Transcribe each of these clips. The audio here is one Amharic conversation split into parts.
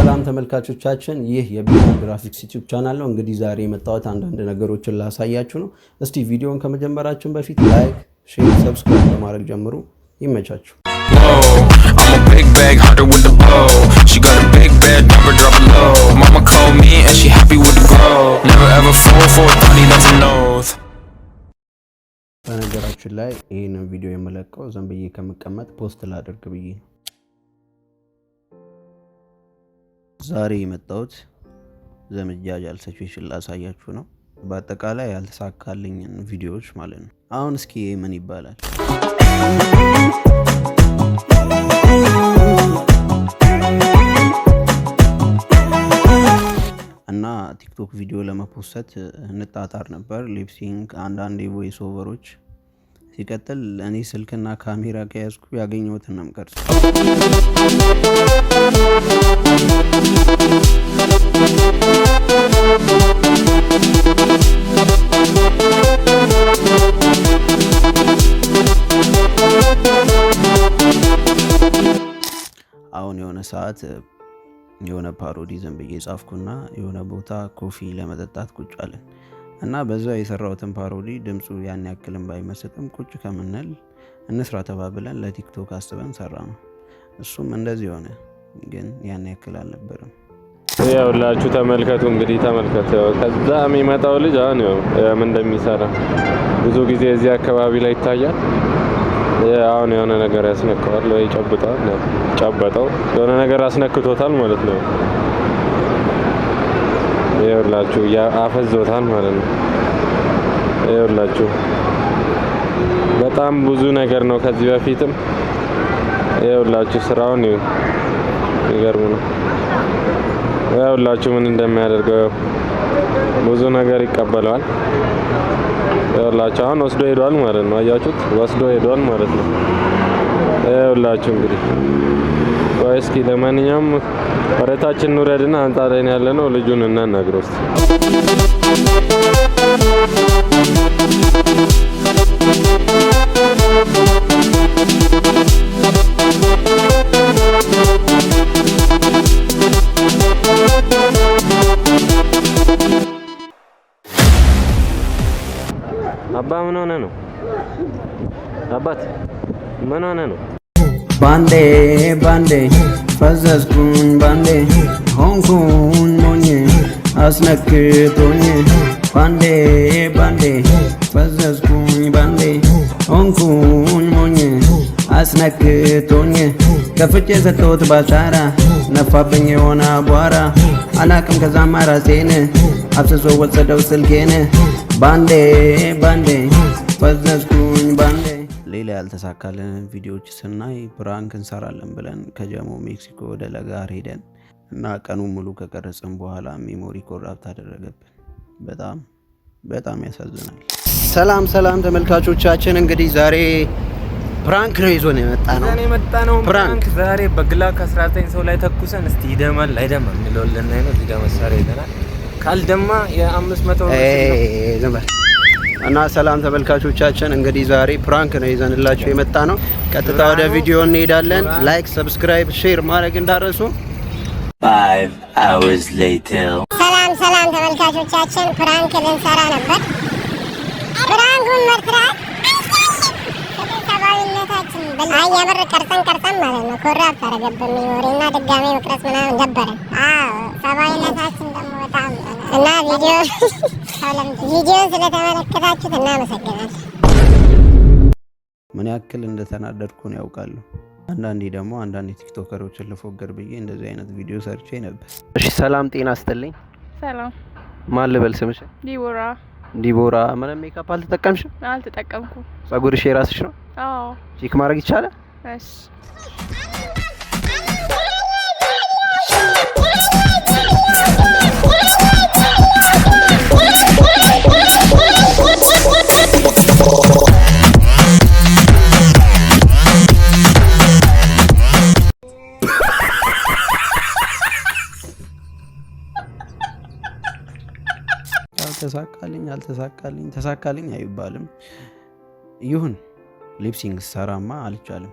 ሰላም ተመልካቾቻችን፣ ይህ የቢኒያም ግራፊክስ ዩቲዩብ ቻናል ነው። እንግዲህ ዛሬ የመጣሁት አንዳንድ ነገሮችን ላሳያችሁ ነው። እስቲ ቪዲዮን ከመጀመራችን በፊት like፣ share፣ subscribe በማድረግ ጀምሩ። ይመቻችሁ። Whoa, I'm a big bag hunter with the bow. She got a big bed, never drop it low. Mama called me and she happy with the grow. Never ever fall for a thotty, that's an oath. በነገራችን ላይ ይህንን ቪዲዮ የምለቀው ዝም ብዬ ከምቀመጥ post ላድርግ ብዬ ነው። ዛሬ የመጣሁት ዘመጃጃል situation ላሳያችሁ ነው። በአጠቃላይ ያልተሳካልኝን ቪዲዮዎች ማለት ነው። አሁን እስኪ ይሄ ምን ይባላል? እና ቲክቶክ ቪዲዮ ለመፖሰት እንጣጣር ነበር። Lip sync፣ አንዳንድ የ voice over ኦች። ሲቀጥል እኔ ስልክና ካሜራ ከያዝኩ ያገኘሁትን ነው የምቀርጸው። አሁን የሆነ ሰዓት የሆነ parody ዝም ብዬ ጻፍኩና የሆነ ቦታ coffee ለመጠጣት ቁጭ አለን እና በዛ የሰራሁትን parody ድምፁ ያን ያክልም ባይመስጥም ቁጭ ከምንል እንስራ ተባብለን ለቲክቶክ አስበን ሰራነው። እሱም እንደዚህ ሆነ፣ ግን ያን ያክል አልነበረም። ያውላችሁ ተመልከቱ፣ እንግዲህ ተመልከቱ። ከዛ የሚመጣው ልጅ አሁን ያው ምን እንደሚሰራ ብዙ ጊዜ እዚህ አካባቢ ላይ ይታያል። አሁን የሆነ ነገር ያስነካዋል ወይ ጨብጠዋል፣ ጨበጠው፣ የሆነ ነገር አስነክቶታል ማለት ነው። ይኸውላችሁ አፈዞታል ማለት ነው። ይኸውላችሁ በጣም ብዙ ነገር ነው። ከዚህ በፊትም ይኸውላችሁ ስራውን ይገርም ነው። ይኸውላችሁ ምን እንደሚያደርገው ብዙ ነገር ይቀበለዋል። ይኸውላችሁ አሁን ወስዶ ሄዷል ማለት ነው። አያችሁት? ወስዶ ሄዷል ማለት ነው። ይኸውላችሁ እንግዲህ ቆይ እስኪ ለማንኛውም ወደታችን እንውረድና ህንጻ ላይ ነው ያለነው። ልጁን እናናግረው እስኪ። አባ ምን ሆነ ነው? አባት ምን ሆነ ነው? ባንዴ ባንዴ ፈዘዝኩኝ፣ ባንዴ ሆንኩኝ ሞኝ አስነክቶኝ። ባንዴ ባንዴ ፈዘዝኩኝ፣ ባንዴ ሆንኩኝ ሞኝ አስነክቶኝ። ከፍቼ ሰጠሁት ባሻራ ነፋብኝ የሆነ አቧራ፣ አላቅም ከዛማ ራሴን አፍስሶ ወሰደው ስልኬን። ባንዴ ባንዴ ፈዘዝኩኝ ባንዴ። ሌላ ያልተሳካልን ቪዲዮዎች ስናይ prank እንሰራለን ብለን ከጀሞ ሜክሲኮ ወደ ለጋር ሄደን እና ቀኑን ሙሉ ከቀረጽን በኋላ memory corrupt አደረገብን። በጣም በጣም ያሳዝናል። ሰላም ሰላም ተመልካቾቻችን፣ እንግዲህ ዛሬ prank ነው ይዞን የመጣ ነው። ዛሬ የመጣ ነው prank። Prank። ዛሬ በግላክ 19 ሰው ላይ ተኩሰን እስቲ ይደማል አይደማም የሚለውን ልናይ ነው። እዚህ ጋር መሳሪያ ይዘናል። ካልደማ የ500 ብር ዝም በል። እና ሰላም ተመልካቾቻችን፣ እንግዲህ ዛሬ prank ነው ይዘንላችሁ የመጣ ነው። ቀጥታ ወደ ቪዲዮ እንሄዳለን። Like፣ subscribe፣ share ማድረግ እንዳረሱ። 5 hours later. ሰላም ሰላም ተመልካቾቻችን፣ prank ልንሰራ ነበር። Prank ኡን መስራት ሰብአዊነታችን አይ የምር ቀርጸን ቀርጸን ማለት ነው corrupt አደረገብን memory እና ድጋሜ መቅረጽ ምናምን ደበረን። አዎ ሰብአዊነታችን ደግሞ በጣም እና ቪዲዮን ስለተመለከታችሁት እናመሰግናለን። ምን ያክል እንደተናደድኩ ነው ያውቃሉ። አንዳንዴ ደግሞ አንዳንድ ቲክቶከሮችን ልፎገር ብዬ እንደዚህ አይነት ቪዲዮ ሰርቼ ነበር። እሺ ሰላም ጤና ስጥልኝ። ሰላም። ማን ልበል ስምሽ? ዲቦራ። ዲቦራ። ምንም ሜካፕ አልተጠቀምሽም? አልተጠቀምኩም። ጸጉርሽ የራስሽ ነው? አዎ። Check ማድረግ ይቻላል? እሺ። ተሳካልኝ አልተሳካልኝ ተሳካልኝ አይባልም። ይሁን lip sync ሰራማ አልቻልም።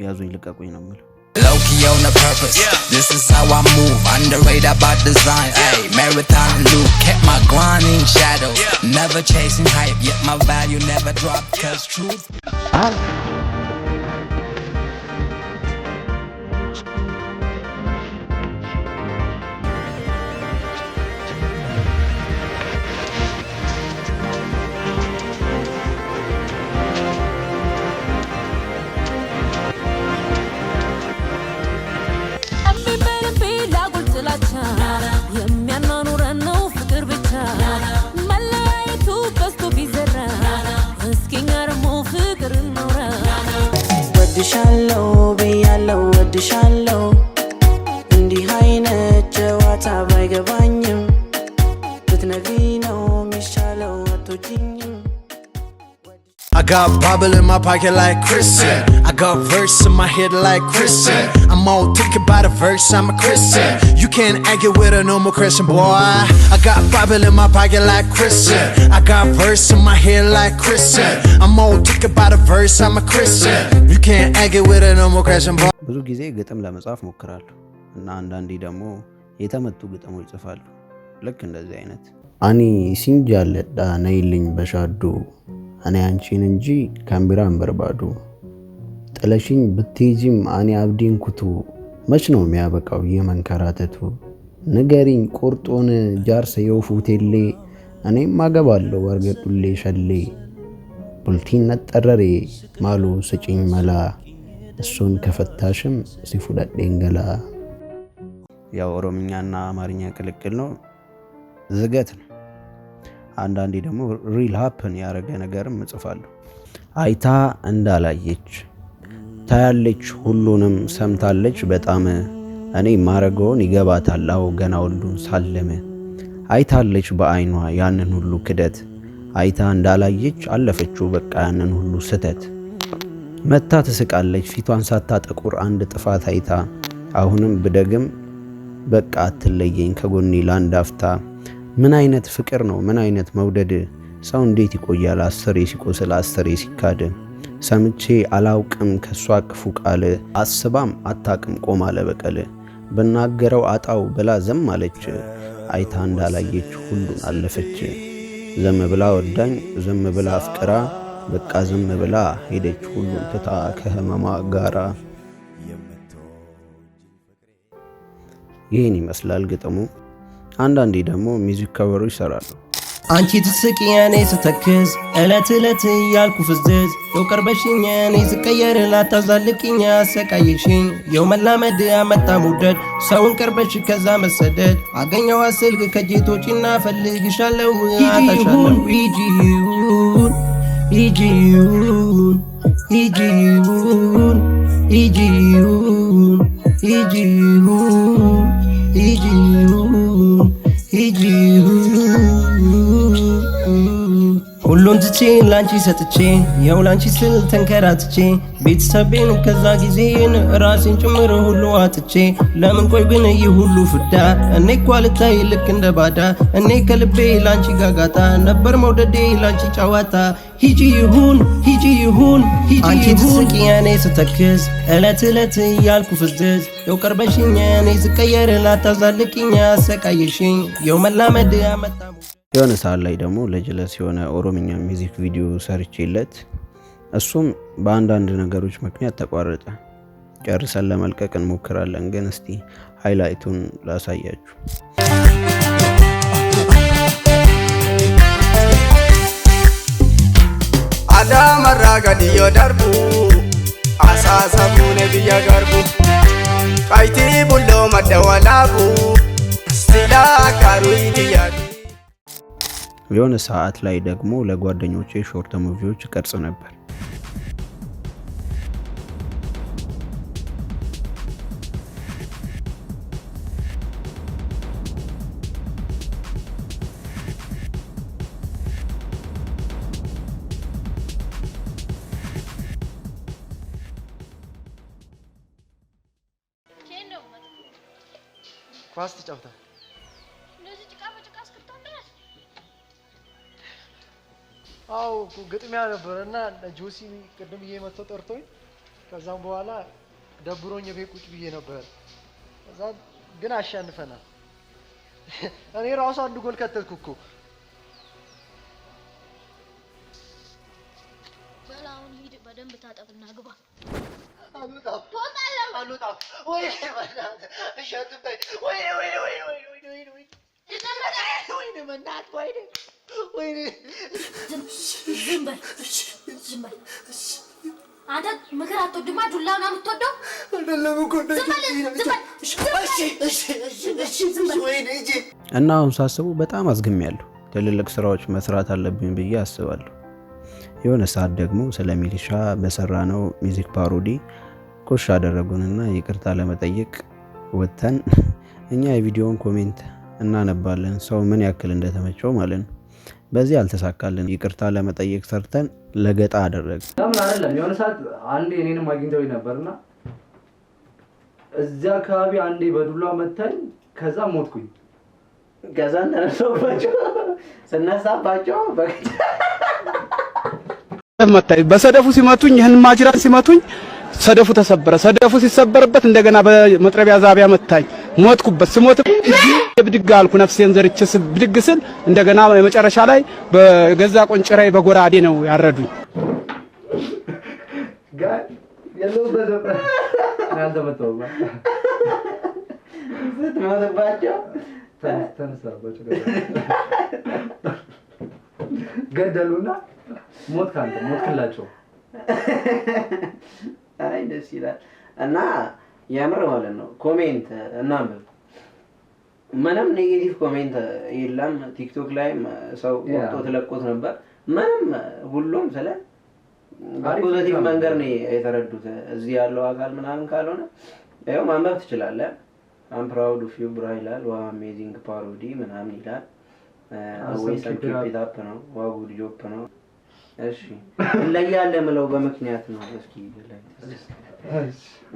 ያዙኝ ልቀቁኝ ነው የምለው። Low key on the purpose. This is how I move. Underrated by design. Ayy, marathon and loop. Kept my grind in shadows. Never chasing hype. Yet my value never dropped. 'Cause truth. ጥላቻ የሚያናኑረን ነው ፍቅር ብቻ። መለያየቱ በዝቶ ቢዘራ እስኪ እኛ ደግሞ ፍቅር እናውራ። ወድሻለው ብያለው ወድሻለው፣ እንዲህ አይነት ጨዋታ ባይገባኝም ብትነግሪኝ ነው የሚሻለው አትወጂኝም። I got bubble in my pocket like Christian. I got verse in my head like Christian. I'm all thinking about a verse, I'm a Christian. You can't argue with a normal Christian boy. I got bubble in my pocket like Christian. I got verse in my head like Christian. I'm all thinking about a verse, I'm a Christian. You can't argue with a normal Christian boy. ብዙ ጊዜ ግጥም ለመጻፍ ሞክራለሁ እና አንዳንዴ ደግሞ የተመቱ ግጥሞች ጽፋለሁ። ልክ እንደዚህ አይነት፦ Ani sin jaalladha ነይልኝ በሻዱ፣ እኔ አንቺን እንጂ kan biraa hin barbaadu፣ ጥለሽኝ ብትሄጂም ani abdii hin kutu፣ መች ነው የሚያበቃው ይህ መንከራተቱ? ንገሪኝ ቁርጡን jaarsa yoo fuutellee፣ እኔም አገባለሁ argadhullee shallee፣ bultiin ነጠረሬ maaloo ስጪኝ መላ፣ እሱን ከፈታሽም si fudhadheen gala። ያው ኦሮምኛና አማርኛ ቅልቅል ነው፣ ዝገት ነው። አንዳንዴ ደግሞ real happen ያደረገ ነገርም እጽፋለሁ። አይታ እንዳላየች ታያለች፣ ሁሉንም ሰምታለች በጣም፣ እኔ ማረገውን ይገባታል። አዎ ገና ሁሉን ሳልም አይታለች በአይኗ ያንን ሁሉ ክደት። አይታ እንዳላየች አለፈችው በቃ ያንን ሁሉ ስተት። መታ ትስቃለች ፊቷን ሳታጠቁር አንድ ጥፋት አይታ። አሁንም ብደግም በቃ አትለየኝ ከጎኔ ለአንድ አፍታ። ምን አይነት ፍቅር ነው? ምን አይነት መውደድ? ሰው እንዴት ይቆያል አስሬ ሲቆስል አስሬ ሲካድ? ሰምቼ አላውቅም ከሷ ክፉ ቃል፣ አስባም አታቅም ቆማ ለበቀል። ብናገረው አጣው ብላ ዝም አለች፣ አይታ እንዳላየች ሁሉን አለፈች። ዝም ብላ ወዳኝ፣ ዝም ብላ አፍቅራ፣ በቃ ዝም ብላ ሄደች ሁሉን ትታ ከህመሟ ጋራ። ይህን ይመስላል ግጥሙ። አንዳንዴ ደግሞ music cover ኦች ይሰራሉ። አንቺ ትስቂ እኔ ስተክዝ፣ እለት እለት እያልኩ ፍዝዝ፣ የው ቀርበሽኝ እኔ ስቀየር ላታዛልቅኝ አሰቃየሽኝ። የው መላመድ ያመጣ መውደድ፣ ሰውን ቀርበሽ ከዛ መሰደድ። አገኘዋ ስልክ ከጄቶችና ፈልግሻለሁ አጣሻለሁ። ሂጂ ይሁን ሂጂ ይሁን ሂጂ ይሁን ሂጂ ይሁን ሂጂ ይሁን ሂጂ ይሁን ሂጂ ይሁን። ሁሉን ትቼ ላንቺ ሰጥቼ፣ የው ላንቺ ስል ተንከራትቼ፣ ቤተሰቤን ከዛ ጊዜን ራሴን ጭምር ሁሉ አጥቼ። ለምን ቆይ ግን ይህ ሁሉ ፍዳ? እኔ እኳ ልታይ ልክ እንደ ባዳ። እኔ ከልቤ ላንቺ ጋጋታ ነበር መውደዴ ላንቺ ጨዋታ። ሂጂ ይሁን ሂጂ ይሁን ሂጂ። አንቺ ትስቂ እኔ ስተክዝ፣ እለት እለት እያልኩ ፍዝዝ፣ የው ቀርበሽኝ እኔ ስቀየር ላታዛልቅኝ አሰቃየሽኝ። የው መላመድ ያመጣ የሆነ ሰዓት ላይ ደግሞ ለጀለስ የሆነ ኦሮምኛ music video ሰርቼለት እሱም በአንዳንድ ነገሮች ምክንያት ተቋረጠ። ጨርሰን ለመልቀቅ እንሞክራለን፣ ግን እስቲ highlight ኡን ላሳያችሁ። Adaamarraa gadi yoo darbu, asaasa fuune biyya garbu, qayitii bulloo madda walaabu silaa kaaruu yaadu. የሆነ ሰዓት ላይ ደግሞ ለጓደኞቼ short movie ዎች ቀርጽ ነበር። ኳስ ትጫውታል። እንደዚህ ጭቃ በጭቃ እስክትሆን ድረስ? አዎ እኮ ግጥሚያ ነበረ እና ጆሲ ቅድም እየመተው ጠርቶኝ ከዛም በኋላ ደብሮኝ ቤት ቁጭ ብዬ ነበር። ከዛ ግን አሸንፈናል። እኔ ራሱ አንድ ጎል ከተትኩ እኮ። በል አሁን ሂድ፣ በደንብ ታጠብና ግባ። አልወጣም፣ አልወጣም። ወይኔ በእናትህ፣ እሺ አትምታኝ። ወይኔ ወይኔ ወይኔ ወይኔ ወይኔ ወይኔ ወይኔ በእናትህ ወይኔ ወይኔ። ዝም በል፣ ዝም በል። አንተ ምክር አትወድማ፣ ዱላ ነው የምትወደው። አይደለም እኮ። ዝም በል፣ ዝም በል። እሺ እሺ እሺ እሺ ወይኔ እጄ። እና አሁን ሳስበው በጣም አዝግሜያለሁ። ትልልቅ ስራዎች መስራት አለብኝ ብዬ አስባለሁ። የሆነ ሰዓት ደግሞ ስለ ሚሊሻ በሰራነው music parody ኮሽ አደረጉንና ይቅርታ ለመጠየቅ ወጥተን እኛ የቪዲዮውን comment እናነባለን፣ ሰው ምን ያክል እንደተመቸው ማለት ነው። በዚህ አልተሳካልን። ይቅርታ ለመጠየቅ ሰርተን ለገጣ አደረግ። ለምን አይደለም፣ የሆነ ሰዓት አንዴ እኔንም አግኝተውኝ ነበርና እዚያ አካባቢ አንዴ በዱላ መታኝ። ከዛ ሞትኩኝ። ከዛ ተነሳባቸው ስነሳባቸው መታኝ። በሰደፉ ሲመቱኝ፣ ይህን ማጅራት ሲመቱኝ ሰደፉ ተሰበረ። ሰደፉ ሲሰበርበት እንደገና በመጥረቢያ ዛቢያ መታኝ። ሞትኩበት። ስሞት ብድግ አልኩ። ነፍሴን ዘርቼ ብድግ ስል እንደገና የመጨረሻ ላይ በገዛ ቆንጭራዬ በጎራዴ ነው ያረዱኝ። ጋር የለሁበት ነበር። እኔ አልተመታሁም። ስትሞትባቸው ተነሳባቸው፣ ገደሉና ሞት ካንተ ሞትክላቸው። አይ ደስ ይላል። እና የምር ማለት ነው comment እናንብብ። ምንም negative comment የለም። ቲክቶክ ላይም ሰው ወጥቶ ተለቆት ነበር። ምንም ሁሉም ስለ በ positive መንገድ ነው የተረዱት። እዚህ ያለው አካል ምናምን ካልሆነ ያው ማንበብ ትችላለህ። "I'm proud of you bro" ይላል። "Wow, amazing parody" ምናምን ይላል። "Awesome, keep it up" ነው። "Wow, good job" ነው። እሺ እንለያለን ምለው በምክንያት ነው። እስኪ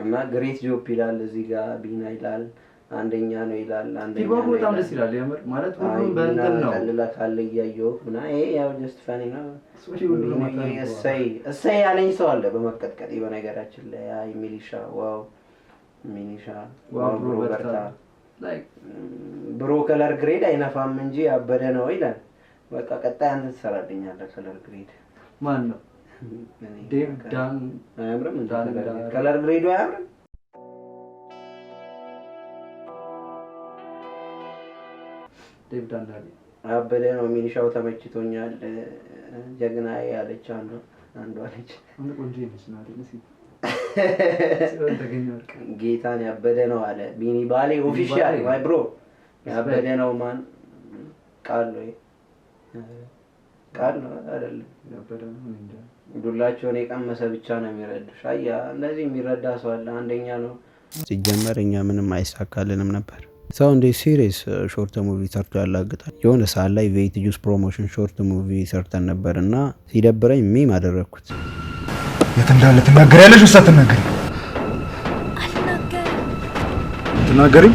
እና "Great job" ይላል፣ እዚህ ጋር ቢና ይላል፣ አንደኛ ነው ይላል። አንደኛ feedback ኡ ነው በጣም ይላል። ደስ ይላል። የምር ማለት አይ ሁሉም ቢና በእንትን ነው። ቀልላ ካለ እያየሁህ ምናምን፣ ይሄ ያው just funny ነው። ሁሉ ቢኒዬ እሰይ እሰይ ያለኝ ሰው አለ በመቀጥቀጤ። በነገራችን ላይ አይ ሚሊሻ፣ wow ሚሊሻ። Wow wow bro bro በርታ። በርታ bro፣ color grade አይነፋም እንጂ ያበደ ነው ይላል። በቃ ቀጣይ አንተ ትሰራልኛለህ color grade። ማን ነው? ዴቭ ዳን። አያምርም እንዴ? ዳን color ዳን። Grade? Color grade ኡ አያምርም? ዴቭ ዳን ዳን። አበደ ነው ሚሊሻው፣ ተመችቶኛል፣ ጀግና ያለች አንዷ አንዷ ነች። አንድ ቆንጆ ነች ናት። እስኪ ጽዮን ተገኘ ወርቅ። ጌታን ያበደ ነው አለ ቢኒ ባሌ official። ባሌ። My bro ያበደ ነው። ማን ቃል ነው? ቃል ነው አይደለም? ያበደ ነው፣ እኔ እንጃ። ዱላቸውን የቀመሰ ብቻ ነው የሚረዱሽ። አያ እንደዚህ የሚረዳ ሰው አለ። አንደኛ ነው። ሲጀመር እኛ ምንም አይሳካልንም ነበር። ሰው እንደ serious short movie ሰርቶ ያላግጣል። የሆነ ሰዓት ላይ ቬት juice promotion short movie ሰርተን ነበር እና ሲደብረኝ meme አደረግኩት። የት እንዳለ ትናገሪያለሽ ወይስ አትናገሪም? ትናገሪም?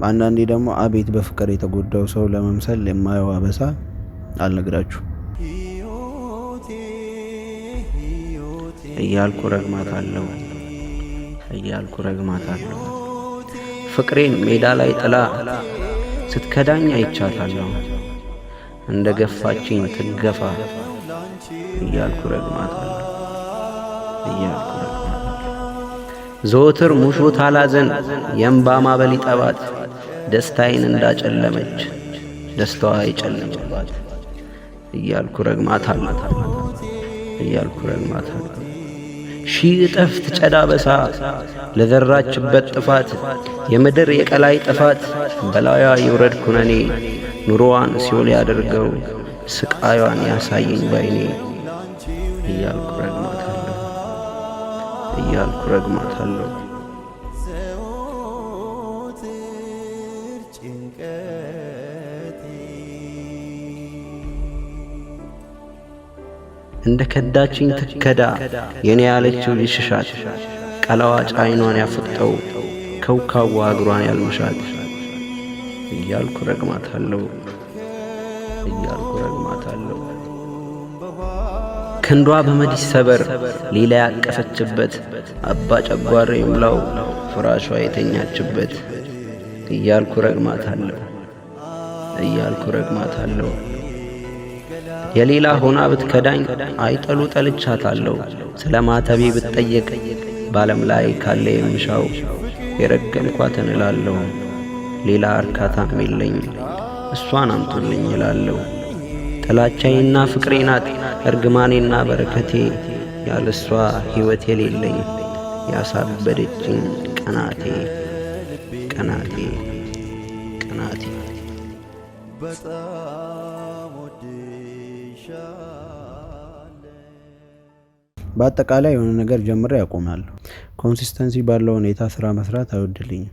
አንዳንዴ ደግሞ አቤት በፍቅር የተጎዳው ሰው ለመምሰል የማየው አበሳ አልነግራችሁ እያልኩ ረግማታለሁ እያልኩ ረግማታለሁ። ፍቅሬን ሜዳ ላይ ጥላ ስትከዳኝ አይቻታለሁ። እንደ ገፋችኝ ትገፋ እያልኩ ረግማታለሁ እያልኩ ረግማታለሁ። ዘወትር ሙሾ ታላዘን የእምባ ማበል ይጠባት፣ ደስታዬን እንዳጨለመች ደስታዋ ይጨልምባት እያልኩ ረግማታለሁ እያልኩ ረግማታለሁ። ሺህ እጥፍ ትጨዳ በሳ ለዘራችበት ጥፋት፣ የምድር የቀላይ ጥፋት በላዩዋ ይውረድ ኩነኔ፣ ኑሮዋን ሲኦል ያደርገው፣ ስቃዩን ያሳየኝ ባይኔ እያልኩ ረግማታለሁ እያልኩ ረግማታለሁ። ዘወትር ጭንቀቴ እንደ ከዳችኝ ትከዳ፣ የኔ ያለችው ሊሽሻት፣ ቀላዋጭ አይኗን ያፍጠው፣ ከውካዋ እግሯን ያልምሻት እያልኩ ረግማታለሁ እያልኩ ረግማታለሁ። ክንዷ በመድ ይሰበር ሌላ ያቀፈችበት፣ አባ ጨጓሬ ይምላው ፍራሿ የተኛችበት እያልኩ ረግማታለሁ እያልኩ ረግማታለሁ። የሌላ ሆና ብትከዳኝ አይጠሉ ጠልቻታለሁ። ስለ ማተቤ ብትጠየቅ ባለም ላይ ካለ የምሻው የረገምኳትን እላለሁ። ሌላ እርካታም የለኝ፣ እሷን አምጡልኝ እላለሁ። ጥላቻዬና ፍቅሬ ናት እርግማኔና በረከቴ፣ ያለሷ ሕይወት የሌለኝ ያሳበደችኝ ቀናቴ ቀናቴ ቀናቴ። በጣም ወድሻለሁ። በአጠቃላይ የሆነ ነገር ጀምሬ ያቆማለሁ። Consistency ባለው ሁኔታ ስራ መስራት አይወድልኝም።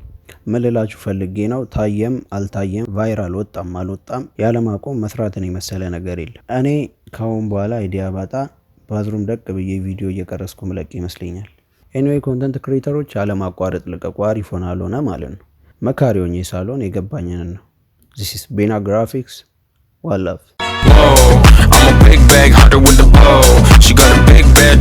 ምን ልላችሁ ፈልጌ ነው፣ ታየም አልታየም፣ viral ወጣም አልወጣም ያለማቆም መስራትን የመሰለ ነገር የለም። እኔ ካሁን በኋላ idea ባጣ bathroom ደቅ ብዬ ቪዲዮ እየቀረጽኩ ምለቅ ይመስለኛል። Anyway፣ content creator ኦች ያለማቋረጥ ልቀቁ፣ አሪፍ ሆነ አልሆነ ማለት ነው። መካሪ ሆኜ ሳልሆን የገባኝንን ነው። This is ቤና ግራፊክስ፣ one love. Whoa, I'm a big bag hunter with the bow. She got a big bed.